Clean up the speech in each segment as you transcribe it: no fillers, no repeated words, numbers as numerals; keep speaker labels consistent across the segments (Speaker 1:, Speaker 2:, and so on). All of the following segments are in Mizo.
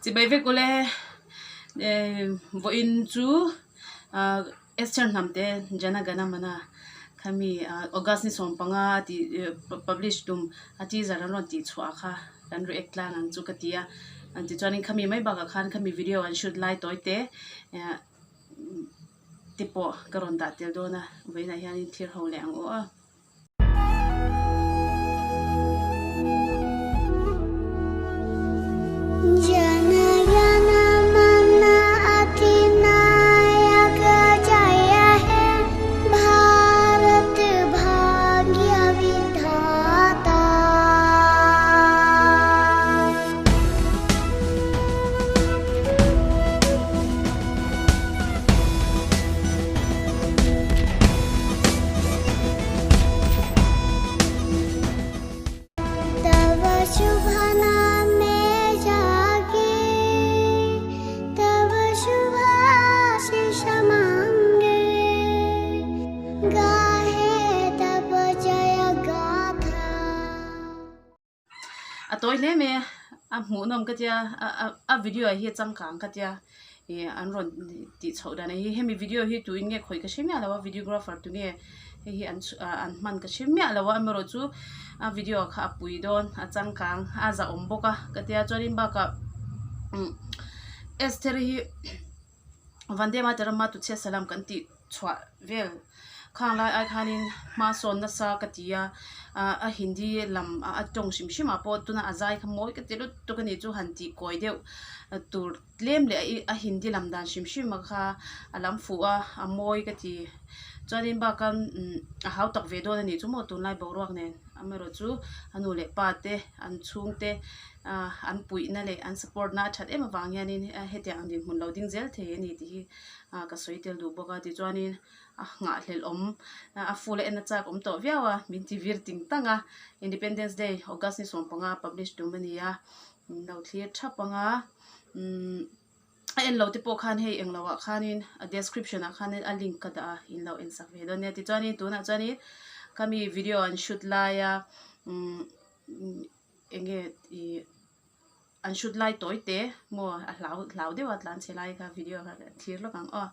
Speaker 1: Chibai vek ule vawiin chu Esther Hnamte Jana Gana Mana khami August ni sawmpanga tih publish tum a teaser an rawn tih chhuah kha kan react tlang ang chu ka ti a tichuanin khami mai bakah khan khami video an shoot lai tawi te te pawh ka rawn dah tel dawn a vawiinah hianin thlir ho leh ang aw a. A tawi hle mai a, a hmuhnawm ka tia a video ah hi a changkang ka tia ih an rawn tih chhoh dan hi hemi video hi tuin nge khawih ka hre miah lo a videographer tu nge hei hi an an hman ka hre miah lo a amaherawhchu a video kha a pui dawn a changkang a zahawm bawk a ka tia chuanin bakah umm Esther hi Vande Mataram a Tuchhe Salam kan tih chhuah vel khang lai ai khanin hma sawn nasa ka ti a ah a hindi lam a tawng hrim hrim ah pawh tuna a zai kha mawi ka ti lut tuk a ni chu han tih kawi deuh tur tlem leh a hindi lam dan hrim hrim a kha a lam fuh a a mawi ka ti chuanin bak a umm a hau tak ve dawn a nih chu maw tunlai boruak nen amaherawh chu a nu leh pa te an chhungte ah an puihna leh an support na a that em avang hianin hetiang ang dinhmun lo ding zel thei a ni tih hi ah ka sawi tel duh bawk a tichuanin a nghahhlelh awm a full a en a chak awm tawh viau a min ti vir ting tang a Independence Day August ni sawmpanga publish tum a ni a min lo thlir thap ang a umm a en lo te pawh khan hei englo ah khanin a description ah khanin a link ka dah a in lo en sak ve dawn nia tichuanin tunah chuanin khami video an shoot laia umm eng nge ih an shoot lai tawi te maw a hlau hlau deuh a tlan chhe lai kha video kha ka thlir lawk ang aw.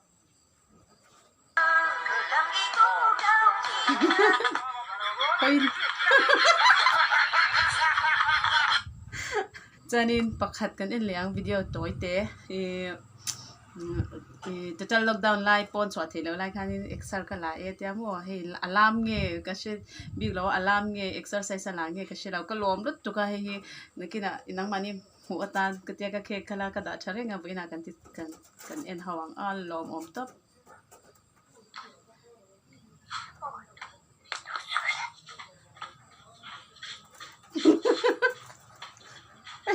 Speaker 1: Chuanin pakhat kan en leh ang video tawi te ih Ih total lockdown lai pawn chhuah theih loh lai khanin exer ka la e tia maw hei alarm nge ka hre bik lo a alarm nge exercise a la nge ka hre lo ka lawm lutuk a hei hi nakinah nangmahni hmuh atan ka tia ka khek khala ka dah tha reng a vawiinah kan ti kan kan en ho ang a lawmawm tawp.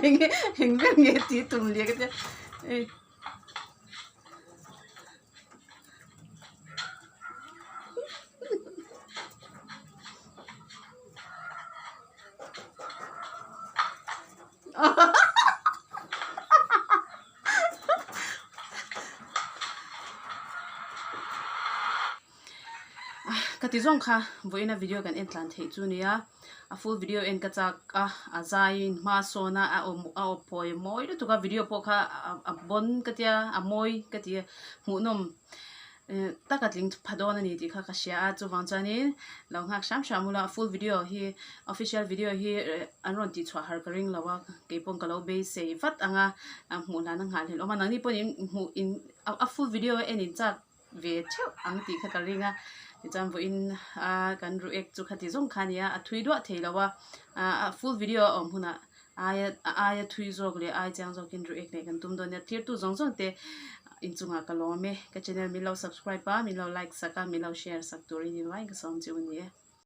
Speaker 1: Enge eng ber nge tih tum leh ka tia ei. Ka ti zawng kha vawiina video kan en tlan theih chu nia a full video en ka chak a a zaiin hma sawn a a awm a awp phawi mawi lutuk a video pawh kha a bawn ka tia a mawi ka ti a hmuhnawm tak a tling pha dawn a ni tih kha ka hria a chuvang chuanin lo nghak hram hram ula a full video hi official video hi an rawn tih chhuah har ka ring lo a keipawn ka lo beisei vat ang a hmuh hlan a nghah hlelh awm a nangni pawhin hmuh in a full video en in chak ve theuh ang tih kha ka ring a tichuan vawiin a kan react chu khati zawng kha a ni a a thui duah thei lo a a full video a awm hunah aia a aia thui zawk leh ai chiang zawkin react leh kan tum dawn nia thirtu zawng zawng te inchungah ka lawm e ka channel min lo subscribe a min lo like sak a min lo share sak turin in vaiin ka sawm chiu a ni e.